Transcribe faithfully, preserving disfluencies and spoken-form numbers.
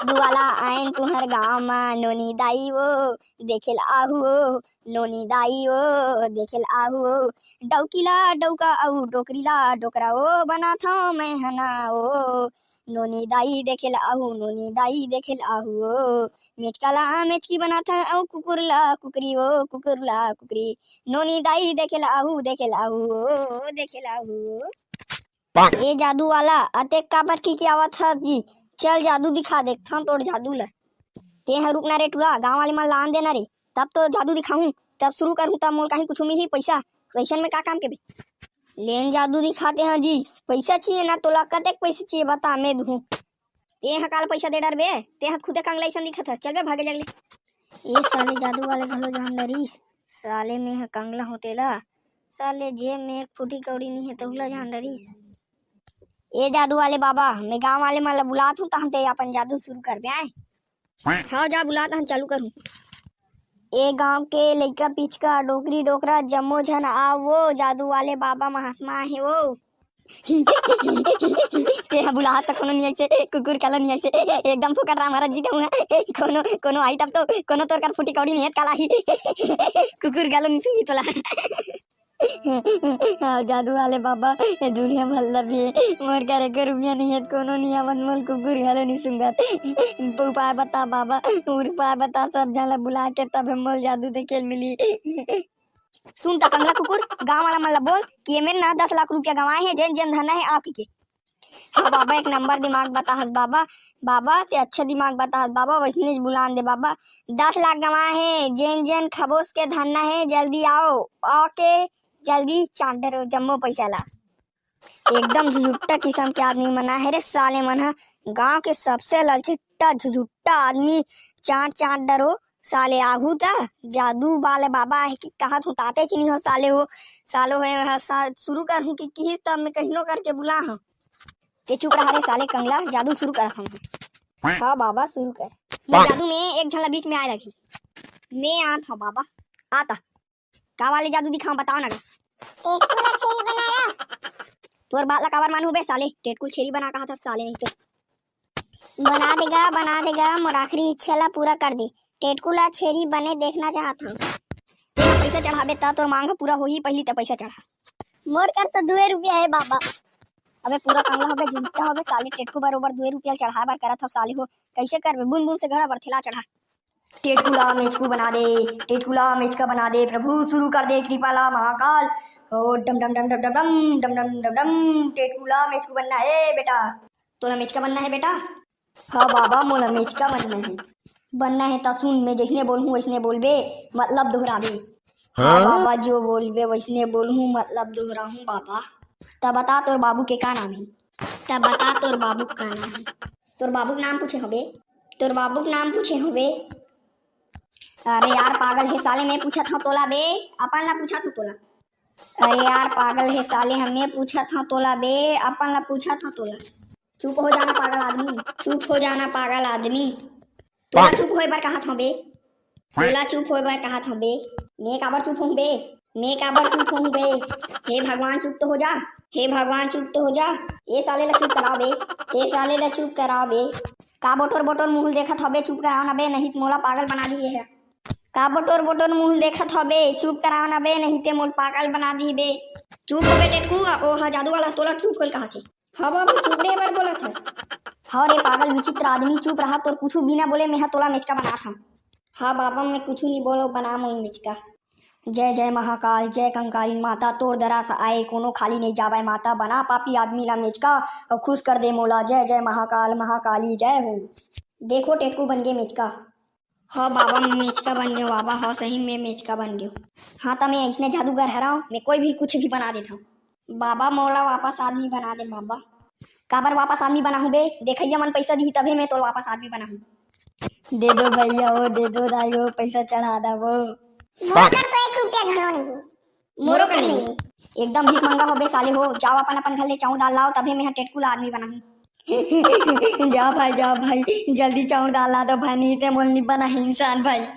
दुआला आएन तुहर गाँव मा नोनी दाई ओ, देखेल आहू ओ, नोनी दाई ओ, देखेल आहू ओ। डौकी ला डौका अउ डोकरी ला डोकरा ओ, बनाथव मैं हना ओ। नोनी दाई देखेल आहू, नोनी दाई देखेल आहू ओ। मेचका ला मेचकी बनाथव अउ कुकुर ला कुकरी ओ, कुकुर ला कुकरी। नोनी दाई देखेल आहू, देखेल आहू ओ, देखेल आहू ओ। ए जादू वाला, अतेक काबर किकियावत हस जी? चल जादू दिखा, देखथन तोर जादू ला। तें ह रुक ना रे टूरा, गाँव वाले मन ला आन दे ना रे, तब तो जादू दिखाहूँ, तब शुरू करहूँ, तब मोला कहीं कुछु मिलही पइसा। अइसन में का काम के बे? लेन जादू दिखाते हैं जी, पइसा चाहिए ना तोला, कतेक पइसा चाहिए बता, मैं दूँ। तें ह काला पइसा दे डरबे, तें ह खुदे कंगला अइसन दिखत हस, चल बे भागे जगले। ए साले जादू वाले घलो जान डरिस, साले में ह कंगला हों तेला, साले जेब में एक फुटी कौड़ी नइ हे तहू ला जान डरिस। ए जादू वाले बाबा, मैं गाँव वाले मन ला बुलात हूँ, तहन ते अपन जादू शुरू करबे आय। हव जा बुला, तहन चालू करहूँ। ए गाँव के लइका पिचका, डोकरी डोकरा, जम्मो झन आव वो, जादू वाले बाबा महात्मा हे वो। तें ह बुलात त कोनो नइ आइसे, कुकुर काला नइ आइसे, एकदम फोकट राम हरत जी कहूँ, कोनो, कोनो आही तब तो, कोनो तोर कर फुटी कौड़ी नइ हे त काला आही। कुकुर काला नइ सुनही तोला। हाँ, जादू वाले बाबा, ए दुनिया भर ल भी, मोर कर एको रुपया नइ हे, कोनो नइ आवत, मोल कुकुर घलो नइ सुंघत। उपाय बता बाबा, उपाय बता, सब झन ल बुला के तब मोल जादू देखे ल मिली। सुन त कंगला कुकुर, गाँव वाला मन ल बोल कि एमेर ना दस लाख रुपया गंवाए हे, जेन जेन धन हे आव कहिके। हाँ बाबा, एक नंबर दिमाग बताहस बाबा। बाबा, ते अच्छा दिमाग बताहस बाबा, वइसने बुलान दे बाबा। दस लाख गंवाए हे, जेन जेन खबोस के धन्ना हे, जल्दी आव, आके जल्दी चाट डरो जम्मो पइसा ला। एकदम झुझुट्टा किसम के आदमी मन आए हे रे साले मन ह, गाँव के सबसे ललचिट्टा झुझुट्टा आदमी, चाट चाट डरो। साले आहू त जादू वाले बाबा हे कि कहत हूँ, ताते चिनी हो साले हो। सालो हे, हाँ, सा-, शुरू करहूँ कि किहिस तब मैं कहिनो करके बुला हूँ। ते चुप रहा रे साले कंगला, जादू शुरू करत हूँ। हाँ बाबा, शुरू कर। मैं जादू में एक झन ला बीच में आए लगी। मैं आत हूँ बाबा, आता। का वाले जादू दिखाऊं, बताओ ना गा। टेटकुल छेरी बना गा। तोर बात ला काबर मानहूं बे साले, टेटकुल छेरी बना कहा था साले, नहीं तो। बना देगा, बना देगा, मोर आखिरी इच्छा ला पूरा कर दे। टेटकुल छेरी बने देखना चाहत हूँ। तें पैसा चढ़ाबे त तोर मांग पूरा होही, पहली ते पैसा चढ़ा। मोर कर तो दुए रुपया है बाबा। अबे पूरा कंगला होबे, झुट्टा होबे साले, टेटकू बरोबर दुए रुपया चढ़ाए बर करत हव साले हो। कैसे करबे? बूंद बूंद से घड़ा बर थेला चढ़ा। टेटकू ला मेचकू बना दे, टेटकू ला मेचका बना दे, प्रभु शुरू कर दे कृपा ला महाकाल। ओ डम डम डम डम डम डम, डम डम डम डम, टेटकू ला मेचकू बनना है बेटा। तोला मेचका बनना है बेटा? हाँ बाबा, मोला मेचका बनना है। बनना है त सुन, मैं जैसने बोलहूँ वैसने बोलबे, मतलब दोहराबे। हाँ हाँ? बाबा, जो बोलबे वैसने बोलहूँ, मतलब दोहराहूँ बाबा। त बता तोर बाबू के का नाम है? त बता तोर बाबू के का नाम है? तोर बाबू के नाम पूछे हवे? तोर बाबू के नाम पूछे हवे? अरे यार पागल हे साले, मैं पूछत हव तोला बे, अपन ला पूछा तू तोला। अरे यार पागल हे साले, हमें पूछत हव तोला बे, अपन ला पूछत हव तोला। चुप हो जाना पागल आदमी, चुप हो जाना पागल आदमी। तोला चुप होए बर कहत हव बे, तोला चुप होए बर कहत हव बे। मैं काबर चुप होहूं बे, मैं काबर चुप होहूं बे? हे भगवान चुप तो हो जा, हे भगवान चुप तो हो जा। ए साले ला चुप कराओ बे, ए साले ला चुप कराओ बे। का बोटोर बोटोर मुंह देखत हव बे, चुप कराओ ना बे, नहीं त मोला पागल बना दिए है। का बोटोर बोटोर मुंह देखत हव बे, चुप कराओ ना बे, नहीं ते मोल पागल बना दी बे। चुप हो बे टेटकू, ओ हा जादू वाला तोला चुप होल कहा थे। हाँ बाबू, चुप रहे बर बोलत हस। हाँ रे पागल विचित्र आदमी, चुप रहा, तोर कुछु बिना बोले मेहा तोला मेचका बनात हूँ। हाँ बाबा, मैं कुछु नहीं बोलो, बना मोल मेचका। जय जय महाकाल, जय कंकाली माता, तोर दरा से आए कोनो खाली नहीं जावे माता, बना पापी आदमी ला मेचका और खुश कर दे मोला। जय जय महाकाल महाकाली जय हो। देखो टेटकू बन गे मेचका। हाँ बाबा, मैं मेचका बन गेंव बाबा, हाँ सही में मेचका बन गेंव। हाँ त मैं अइसने जादूगर हरंव, मैं कोई भी कुछ भी बना देथंव। बाबा मोला वापस आदमी बना दे बाबा। काबर वापस आदमी बनाहूं बे? देखइया मन पइसा दिही तभे मैं तोला वापस आदमी बनाहूं। दे दो भैया हो, दे दो दाई हो, पइसा चढ़ा दा वो। मोर कर तो एक रुपया घलो नहीं है। मोरो कर नहीं। एकदम भीख मंगा हो बे साले हो, जाओ अपन अपन घर ले चाउर दाल लाओ तभे मैं टेटकू ला आदमी बनाहूं। जाओ भाई, जाओ भाई, जल्दी चाउर दाल ला दो भाई, नहीं ते मोल नहीं बना इंसान भाई।